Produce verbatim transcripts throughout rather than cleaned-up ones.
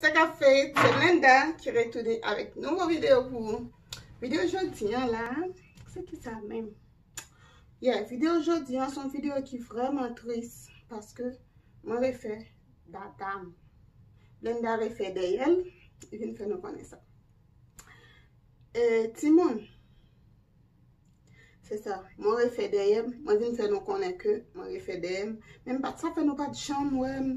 Sa k ap fèt, se Blenda ki retounen avèk nouvo videyo pou ou. Videyo jodi an la, se ki sa menm? Yeah, videyo jodi an se yon videyo ki vrèman tris paske mwen refè dada m. Blenda refè dèyè l, li vin fè nou konnen sa. E, timoun, se sa, mwen refè dèyè m, mwen vin fè nou konnen ke mwen refè dèyè m. Men m pa t, sa fè nou pa t janm wè m.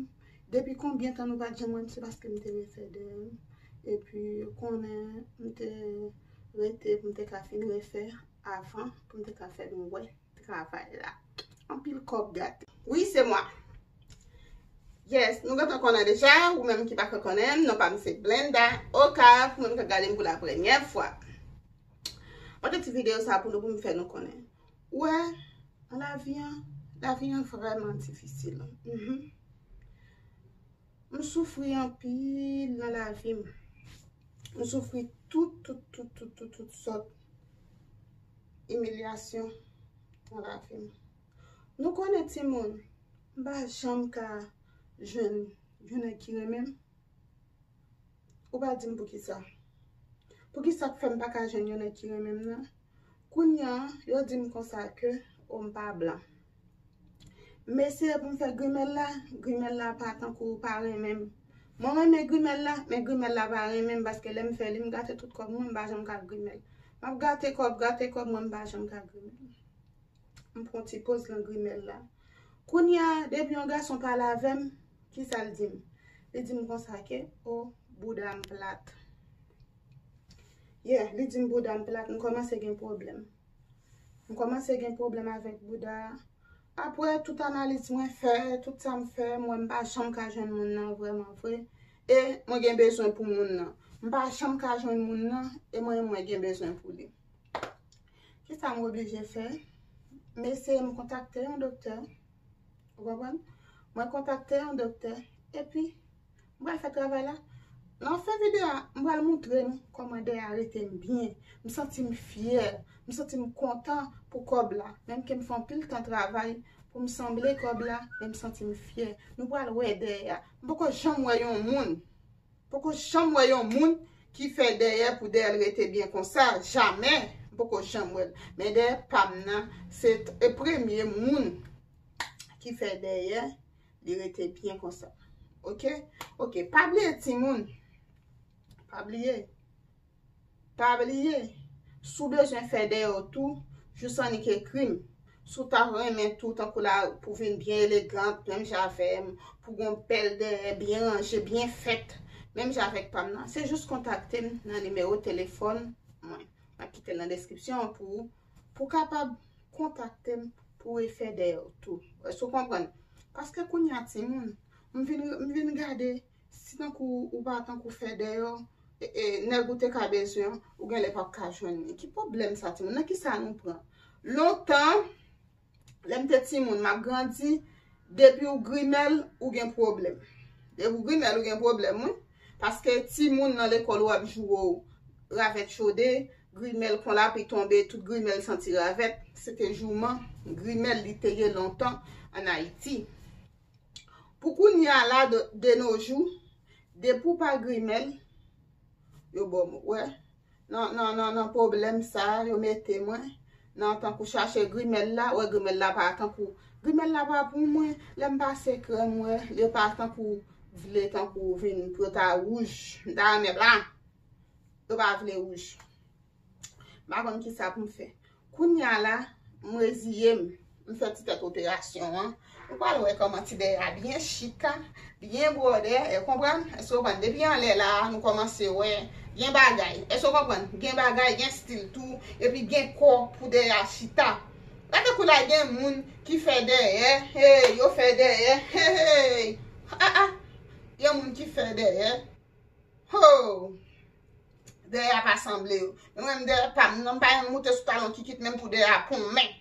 Depi konbyen tan nou pa t janm wè m, se paske m te refè dèyè m. Epi, ou konnen, m te rete pou m te ka fin refè avan, pou m te ka fè nou wè travay la. Anpil kòb gate. Wi, se mwa. Yes, nou gentan konnen deja, ou menm ki pa ko konnen m, non pa m se Blenda. Oka, pou moun k ap gade m pou la premyè fwa. Mwen te ti videyo sa pou nou, pou m fè nou konnen. Ou wè, nan lavi an, lavi an vrèman difisil. Mhm. M soufri anpil nan lavi m. M soufri tout, tout, tout, tout, tout, tout sòt imilyasyon nan lavi m. Nou konnen timoun, m pa janm ka jwenn yon nèg ki renmen m. Ou pa di m poukisa. Poukisa k fè m pa ka jwenn yon nèg ki renmen m nan? Kounye a, yo di m konsa ke, o, m pa blan. M eseye pou m fè grimèl la, grimèl la pa tankou pa renmen m. Mwen renmen grimèl la, men grimèl la pa renmen m paske lè m fè li, m gate tout kòb mwen, m pa janm ka grimèl. M ap gate kòb, gate kòb mwen, m pa janm ka grimèl. M pran ti poz nan grimèl la. Kounye a, depi yon gason pale avè m, kisa l di m? Li di m konsa ke, o, bouda m plat. Yeah, li di m bouda m plat, m kòmanse gen pwoblèm. M kòmanse gen pwoblèm avèk bouda a. Apre tout analiz mwen fè, tout sa m fè, m wè m pa janm ka jwenn moun nan vrèman vre. E mwen gen bezwen pou moun nan. M pa janm ka jwenn moun nan, e mwen, mwen gen bezwen pou li. Kisa m oblije fè? M eseye m kontakte yon doktè. Ou konprann? Mwen kontakte yon doktè. Epi, m pral fè travay la. Nan fen videyo a, m pral montre nou kòman dèyè a rete m byen. M santi m fyè. M santi m kontan pou kòb la. Menm ke m fè anpil tan travay pou m sanble kòb la, men m santi m fyè. Nou pral wè dèyè a. M poko janm wè yon moun. Poko janm wè yon moun ki fè dèyè pou dèyè l rete byen konsa. Jamè. M poko janm wè l. Men dèyè pa m nan, se t-, e premye moun ki fè dèyè li rete byen konsa. Oke? Oke. Pa bliye, timoun. Pa bliye. Pa bliye. Si w bezwen fè dèyè w tou, jis annik ekri m. Si w ta renmen tou, tankou la, pou vin byen elegant, menm jan avè m, pou gon bèl dèyè, byen ranje, byen fèt, menm jan avèk pa m nan, se jis kontakte m nan nimewo telefòn mwen. M ap kite l nan deskripsyon an pou ou, pou w kapab kontakte m pou w refè dèyè w tou. Èske w konprann? Paske kounye a, timoun, m vin, m vin gade, si tankou ou pa tankou fè dèyè w, e, e, nèg ou te ka bezwen an, ou genlè p ap ka jwenn li. Ki pwoblèm sa, timoun? Nan kisa nou pran? Lontan, lè m te timoun, m ap grandi, depi w grimèl, ou gen pwoblèm. Depi w grimèl, ou gen pwoblèm, wi. Paske timoun nan lekòl ou ap joure w ravèt chode, grimèl kon lapli tonbe, tout grimèl santi ravèt. Se te jouman grimèl li te ye lontan ann Ayiti. Pou kounye a la, de, de nos jours, depi w pa grimèl, yo ba w mo. Wè, nan, nan, nan, nan pwoblèm sa a, yo mete mwen nan tankou chache grimèl la, wè grimèl la pa tankou, grimèl la pa pou mwen, lè m pase krèm, wè, li pa tankou vle, tankou vin pou yo ta wouj, m ta renmen blan, yo pa vle wouj. M pa konn kisa pou m fè. Kounye a la, m reziye m. M fè ti tèt operasyon an. Nou pral wè kòman ti dèyè a byen chita, byen bwòdè, e konprann? Èske w konprann? Depi anlè la a, nou kòmanse wè gen bagay. Èske w konprann? Gen bagay, gen stil tou, epi gen kò pou dèyè a chita. Gade kou la gen moun ki fè dèyè, hey, yo fè dèyè, hey, hey. Ah, ah. Gen moun ki fè dèyè. Ho! Dèyè a pa sanble yo. Men mwen menm dèyè pa m nan, m pa janm moute sou talon kikit menm pou dèyè a ponmen.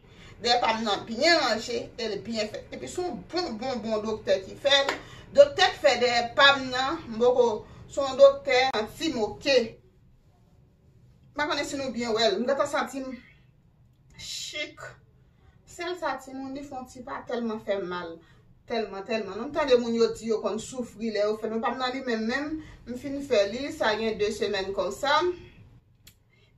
Dèyè pa m nan byen ranje e l byen fèt. Epi se yon bon, bon, bon doktè ki fè l. Doktè k fè dèyè pa m nan, m poko, se yon doktè anti moke. M pa konnen si nou byen wè l. M gentan santi m chik. Sèl sa timoun, li fè yon ti pa tèlman fè m mal. Tèlman, tèlman. Nou tande moun yo di yo konn soufri lè yo fè l. Mwen pa m nan li menm, menm. M fin fè li, sa gen de semèn konsa.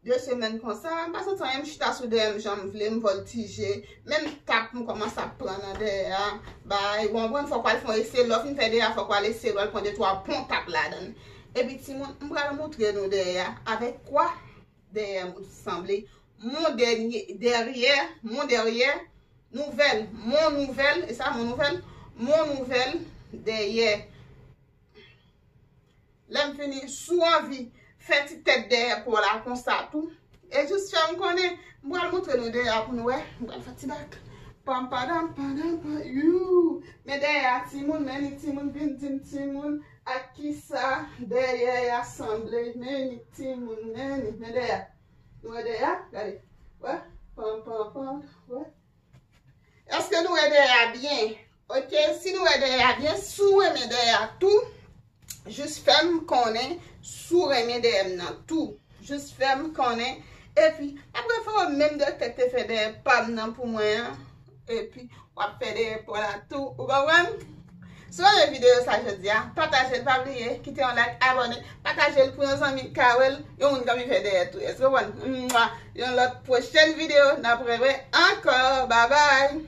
De semèn konsa, m pa santi anyen, m chita sou dèyè m jan m vle, m vòltije. Menm tap, m kòmanse ap pran nan dèyè a. Bay, ou konprann, fòk w al fè yon eselo, fin fè dèyè a, fòk w al eselo, al pran de twa bon tap ladan l. Epi timoun, m pral moutre nou dèyè a. Avec quoi? Dèyè m sanble. Mon dènye, dèyè, mon dèyè, nouvèl, mon nouvèl, e sa, mon nouvèl, mon nouvèl, dèyè. Lè m fini, si w anvi fè ti tèt dèyè po w la konsa tou, e jis fè m konnen, m pral moutre nou dèyè a pou nou wè, m pral fè ti bak. Pam, padam, padam, pam, you. Men dèyè a timoun, men ni timoun, vin di m timoun, ak kisa dèyè a sanble, men ni timoun, men ni, men dèyè a. Nou wè dèyè a? Gade. Wè? Pam, pam, pam, wè? Èske nou wè dèyè a byen? Ok, si nou wè dèyè a byen, si w renmen dèyè a tou, jis fè m konnen si w renmen dèyè m nan tou. Jis fè m konnen. Epi, m ap refere menm de tèt te fè dèyè pa m nan pou mwen an. Epi, w ap fè dèyè pa w la tou. Ou konprann? Si w renmen videyo sa jodi a, pataje l, pa bliye, kite yon like, abòne, pataje l pou yon zanmi k ka wè l, yon moun k anvi fè dèyè tou. Èske w konprann? Mwa! Yon lòt pwochèn videyo, n ap rewè ankò. Babay!